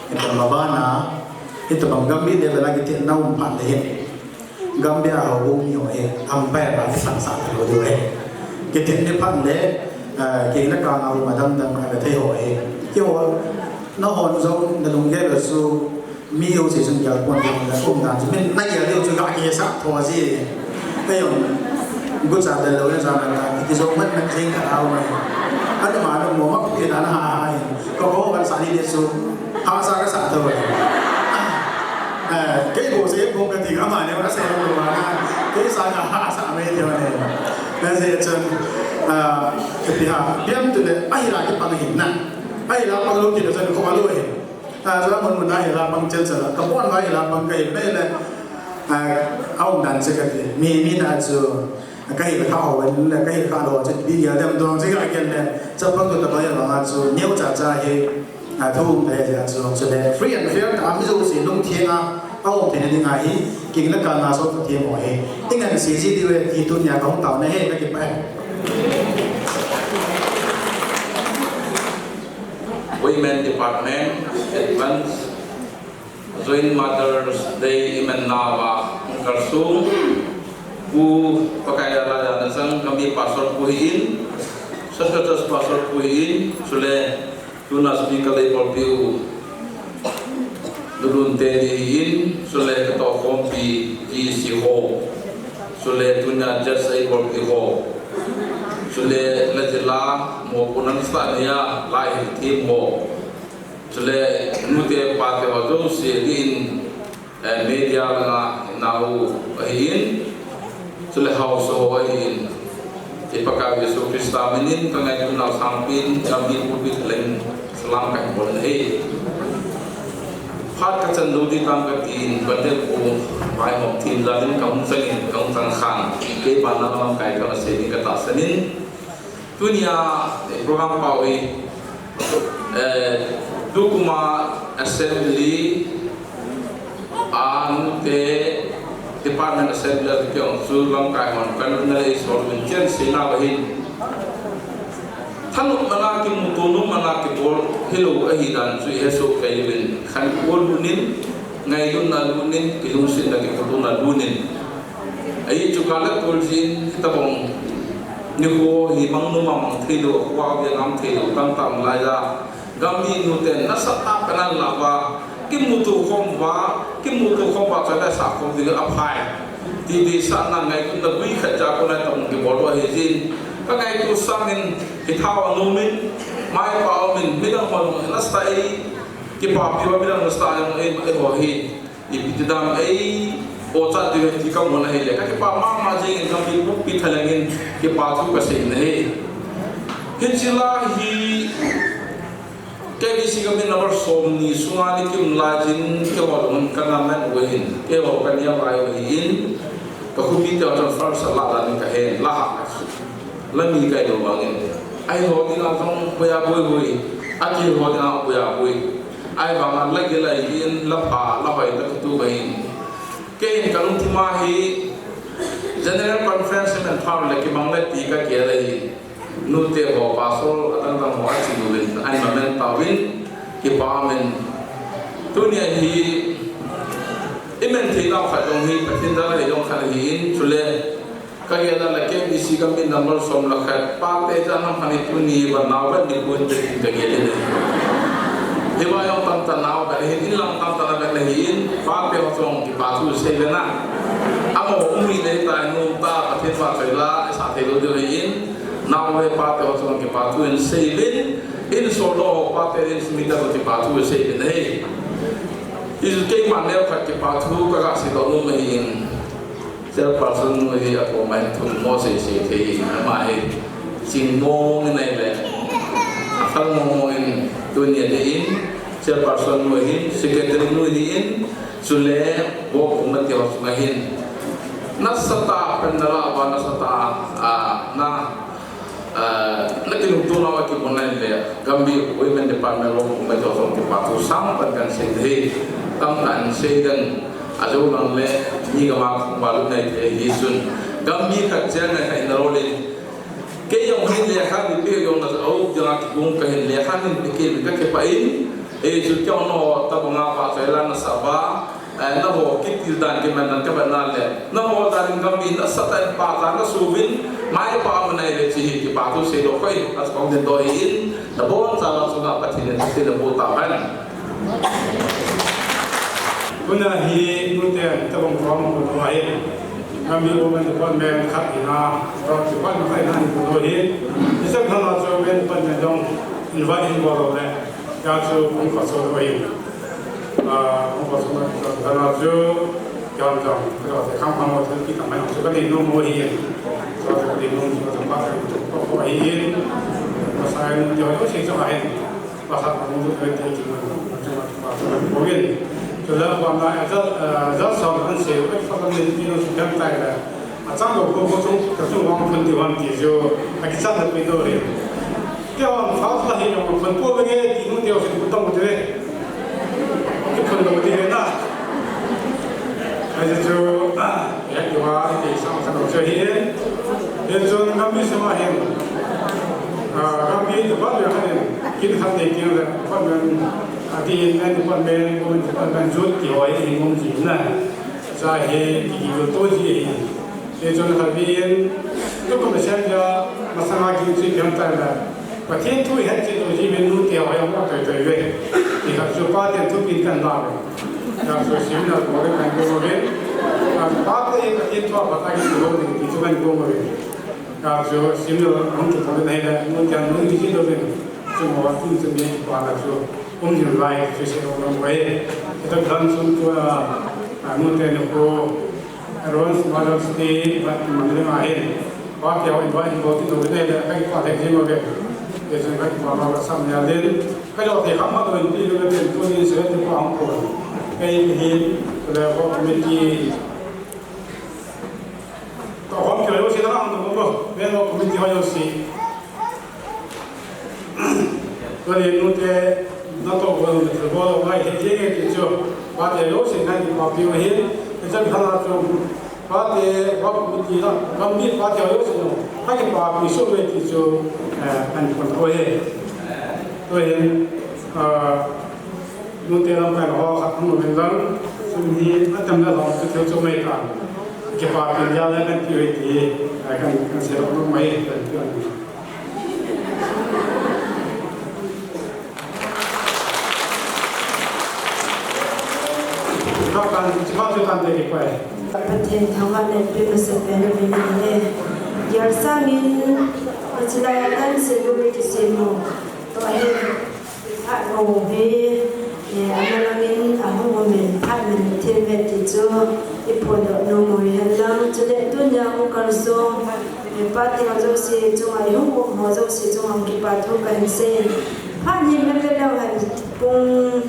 Hitabang abana, hitabang Gambih level a kitepna um phat le hin, Gambih a houbung miho hi umpire a kisangsah talou diu ahi. Kitepna phat le, eh, kei na kanga um a dangdang a kathei ho hi. Keiho, nahon jong nalunggel a chu, mi jouse chun gel pon ding na um dan chu, min nagel diu chu ga kisah tho ji. Kei jong, gucha del lou na jana ka, kijou man man jing ka au mai. Ani ma no mo ma pi na na ha ha. Ko ko kan sa ni le su. Hahsa kasah tho. Eh, kei bou se bou kati ka ma ne ka se lo ma na. Kei sa ka hahsa mai tho ne. Na se chun, ah, Ti ha, piam tu le, ahi la kipang hin na. Ahi la pang lou kit le, sa ko ma lou hin. A, sa mun mun ahi la pang chel sa la. Ka pon ahi la pang kai me le. A, aum dan se ka ti. Mi, mi na chu. Ka hi la ka ho le, ka hi la ka lo chu bi ya dem dong se ka ken le. Sa pang tu ta ba ya la chu. Neo cha cha he. A, thu um thei jeh chun, chule free and fair tah a mi jouse lungtheng a, a um theina ding ahi, king le kal na so Pathen mo hi. Ing an si ji diu e ti tunia ka hung taona hi, ka kipah e. Women Department, advance Joint Mother's Day iman nauva, kalsong, Pu Pakai Lalraja Nangsan, kami Pastor Pu hin, Secretary Pastor Pu hin, chule, Tuna speaker lei bolpiu Lulun teni hin, chule katohkhompi G C ho, chule tuna judge ei bolpi ho, chule lajila mopohna sahna a lai hi team ho, chule nute pate ho jouse din, Eh, media langa nau ahin, chule hausa ho ahin, i Pakai Jesu Christa minin ka ngaituna sangpin, kami pulpit leng salam ka bol ahi. Phat ka chan lou di tam ka tin, ka tel ko, vaihom thim jalin ka hung changin, ka hung chang khan, kei pa na lamkai ka na se ni ka tahsan in, Tunia, eh, program pau hi, eh, tukuma assembly, a nute department assembly a kiong chu lamkai hon kan na le sol min chen se na ba hin. Thanop mana kimuto nom mana kibol hilou ahi dan chu i he soh kei uvin khan bol uvin ngailutna uvin kilungsetna kipotona uvin. Ahi chu ka le kol jin, hitabang nikho hi mang nom a mang thei lou, a khuau hi a ngam thei lou, tam tam lai a. Gam mi nute nasatah a pan a la uva, kimuto khom uva, kimuto khom uva, chule sa khom ding a phai. Ti deisahna ngaituna gui khat cha kona tabang kibol uva hi jin. Ka ngaitu sangin, hi thao a nom in, maipa um in, midang ho nasatah a ei, kipapi uva midang nasatah a ei, ei ho hi. Ipi ti dam ei, o cha ti ti ka mun ahi le, ka kipah mama jing in ka mi pu pi thaleng in kipa thu ka sei na hi. Hiche la hi K B C committee number som ni sunga ni kim lai jin keiho lung ka na man u hin, keiho ka nia vai u hin, ka khu mi te transfer sa la la ni ka hen la ha. La mi kai lo bang in. Ahi ho ti na jong puya boi boi, a ti ho ti na puya boi. Ahivanga la gel a hin, la pha, la hoi, la kitu ba hin. Kei hin ka lungthim a hi General Conference in an pha le kimang le ti ka gel a hin. Nute ho pastor, adang dang ho a chi uvin, an ma men tauvin, kipa men. Tunia hi, i men thei nau khat jong hi, Pathen dal a jong khat hi in, chule, Ka gel a le K B C committee number som le khat, pate cha nam khat hi tuni va nau va ni pun te ka gel le. Hiva jong tamtah nau va hin in lang tamtah na va hin, pate ho jong kipa thu sei ve na. Amaho um hi le ta nu ta Pathen va sei la, sa thei lou diu hin, nau ve pate ho jong kipa thu in sei ve, in so lo pate in sumita kipa thu sei ve na hi. Isu keiman neo khat kipa thu ka ga sei lou nu ma hin. Chairperson nu hi a koma hin thum mo sei sei thei in, ama hi ching mong mong in ahile, a khal mong mong in tunia ding in, chairperson nu hin, secretary nu hi in, chule, bo committee ho sunga hin. Nasatah a pen na la uva, nasatah a, a, na Ah, na kilungto nau a kibon nai le, Gambih Women Department Work Committee ho jong kipa thu sang pan kan sei thei, tamtah in sei ding, a jou lang le, mi gam a valut nai thei hi chun. Gambih khat cheng nai khat in a role in. Kei jong hin lekha bi pe jong na au jong a kibung ka hin lekha hin pe ke ka kipah in, ei chu keu no tabang a pa choi la na sa ba, Eh, naho kitil dan kiman dan kaban na le. Naho dan in gam in nasatah in pa ta na suvin, maipa um nai le chi hi kipa thu sei lou koi, a song den do hi in, na bon sa la sunga Pathen in sei na bu ta ban. Tuna hi nute tabang khom ko no hi. Gambih Women Department khat ina, department khat ina ni ko no hi. Isa khan la cho men pan ne dong, invite in ko lo le. Ka chu kong ka so ko hi. Ah, kong ka so ko hi. Ka na chu, jam jam, ka te khang khang mo thil ki ka mai chu ka ni no mo hi. So, Dinung chu ka pa ka tu ko ko hi in. Pasal nu te ho se chu ahin. Pasal nu tu te ki mun. Chu ma pa ko ko in. Chu la pa na a za, a za sa an se ko pa ni ni no su kan tai la. A chang lo ko ko chung ka chung wang phun ti wan ti chu. A ki chang da pi to re. Ke wan fa fa hi no phun ko be nge ti nu te ho se ko tong te. Kiphun lou ding ahi na. Ahi chu, ah, ya ki wa ti sang sang lou chu ahi. Ahi chu Gambih sung a hin. Ah, Gambih department a hin. Kin khat nei ti le department, ah, ti hin department, women department, youth ti ho hi ngom ji na. Sa hi ki ki to ji ahi. Ahi chu na khat in. Tu ko na siam ja masanga ki chu ki ham ta na. Pathen thu ihet chet u ji min nu te ho jong atoi toi ve. Ti khat chu pa ten thupeh kan la ve. Khat chu seminar bol le kan bol ve. Khat pa te Pathen thu a phat a kisu lou ding ti chu kan bol ve. Khat chu seminar hung kibol le nu te nu ji lou ve. Chu mo tu chu mi pa la chu um jing lai chu se lou ve. Kita kan sun chu a nu te nu ko Everyone's Mother's Day, but Mandalay ma hin. Pa te ho invite bol tin lou ve le, kai pa le jing lou ve. Ke jing kai pa ma ka sam ya den. Kai lo te ham ma to in ti lou ve tu ni se tu pa ham ko. Kai hin le ko committee. To hom ke lo si na ang to ko. Me lo committee ho yo si. Tuni nu te na to ko na thil bol ngai he he nge ti chu. Pa te lo se ngai pa pi u hin. Te chan khala chu pa te wa pu ti la. Gam ni pa te lo se no. Ka ki pa pi so ve ti chu. Eh, an kon ko he. To hin, ah, nu te lam kai ho khat hung ven lang. Sum hi atam la ho chu thil chu mai ta. Ki pa pi ya la kan ti ve ti. Eh, kan, kan se lo mai kan ti. Pathen thangvahna in peh masa peh in amen. Gel sangin, hiche lai a kan seiyu ve kisei mo. Tua hi, phat ho hi, eh, amalangin ahung umin, phat min thil vet ti chu, i phondoh nom u hi hen lang, chule tunia hung kalsong, eh, pate ho jouse chunga, i hung um ho jouse chunga, hung kipa thu kahin sei. Phat hi me ve leu hen, pung,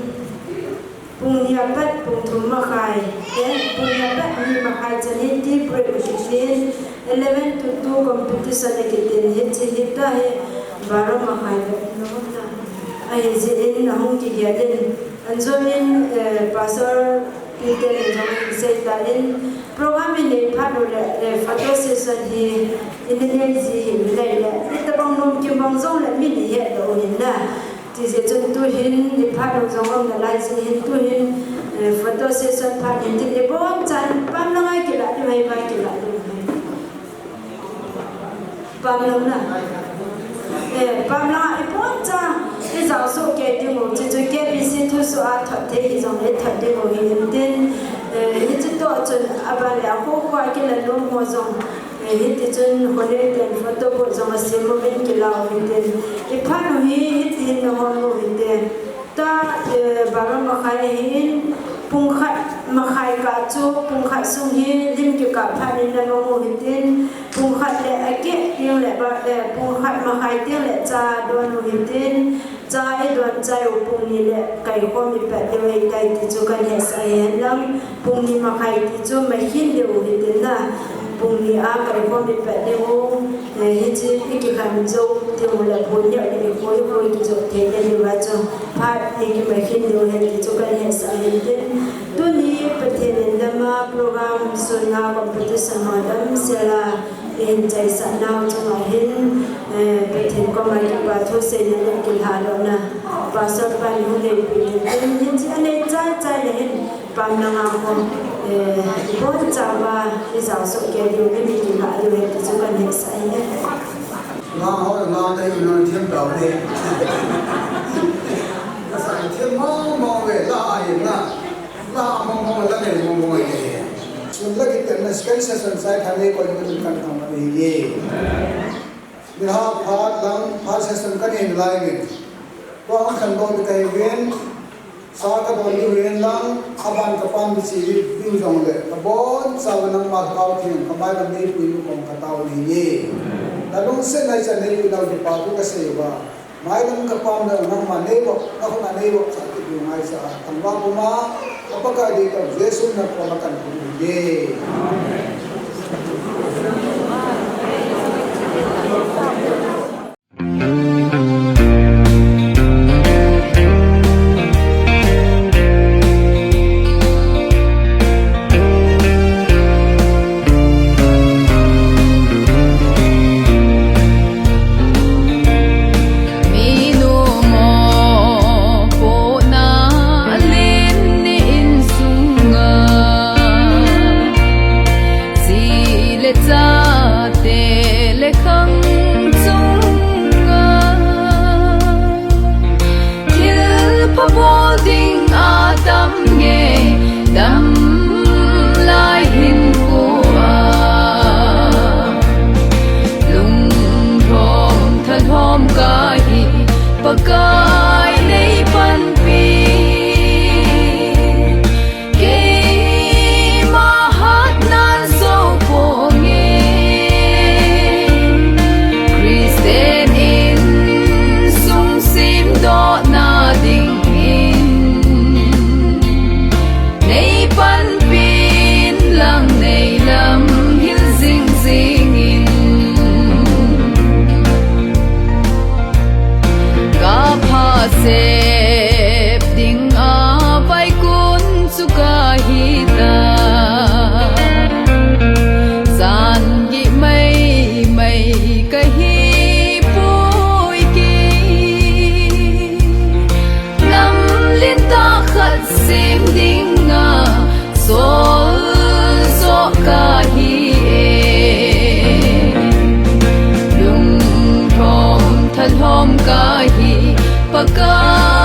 pung ni apat, pung thum makhai, eh, pung ni apat, ni makhai chan hi tea break kitin, eleven to two competition akitin, hiche hi ta hi, baro makhai vet nom na. Ahi jeh in ahung kigel in, an jong in, eh, Pastor Peter in jong in sei tan, program in nei phat u le, eh, photo session hi in nei ji hi mi lai le, itabang nom kim bang jong le mi ni het lou hin na. Ti jeh chun tu hin, i phat u jong um nalai jeh hin tu hin, eh, photo session phat in tin i bon chan pam na ngai kila, i mai bai kila, i mai. Pam lang na. Eh, pam lang a i pon cha, i jao soh kei ding u, chuchu K B C thusoh a thot thei hi jong le thot ding u hi in tin, eh, hichu toh chun aban le a kho kho a kila lom ho jong, eh, hiti chun Honorary ten photo booth jong a sem uvin kila u hi tin. I phat u hi, hiti hin na hon u hi tin. Ta, eh, baro makhai ahin, pung khat makhai kah chu, pung khat sung hi lim kikah phat in na mang u hitin, pung khat le akeh teng le ba, eh, pung khat makhai teng le cha don u hitin, cha i don chai u pung ni le kaikhom i pet diu ahitai ti chu kan hetsah ahi hen lang, pung ni makhai ti chu mai khin diu hitin na, pung ni a kaikhom i pet diu, eh, hiche i kikhen jou diu le pung ni a i koi koi kijou thei diu a chu. Phat hi kimai khin diu ahi ti chu kan hetsah ahi tin. Tuni Pathen in dam a program sunga competition ho damsel a i hin chaisah nau chunga hin, eh, Pathen koma kipa thu seina le kilhadohna Pastor pan hung neipeh in tin, hiche anei chai chai le hin pam langa ho, eh, i bon chauva i jao soh kei diu le mi kilah diu ahi ti chu kan hetsah ahi. Nga ho, nga tai, nga thiam tau de. Ka sa thiam mong mong ve, la a yin na. La mong mong, la nei mong mong ve. Sun la kit na special session sai thane ko ni kan kan ma ni ye. Ni ha phat lang, phat session kan in lai ni. Ko ang kan do ni kai ven. Sa kadon diu hen lang, aban kapam ding chi diu jongle, kabonchauva nangma Lhagao Theng kamai lam neipui ding kom katao nahi e. Nalungset naicha neipui ding pa thu kasei uva. Mailam kapam le nangma neivop, nakhut a neivop sah kit diu ngaicha, thangvah puma, ka Pakai deitah Jesu min a koma kahin thum e. Amen. Chate le khang chunga thil phabol ding atam nge, damlai hinkhoa lunglhom thalhom kahi, Pakai neipanpi. Keima hatnan jou ponge, Christian insung semdohna dingin neipanpi inlang neilamhil jingjing in. Kapha sep dinga vaikun chu kahitai, jan gih maimai kahipoi kei. Nam lentah khat sem dinga sol joh kahi e, lunglhom thalhom kahi, Pakai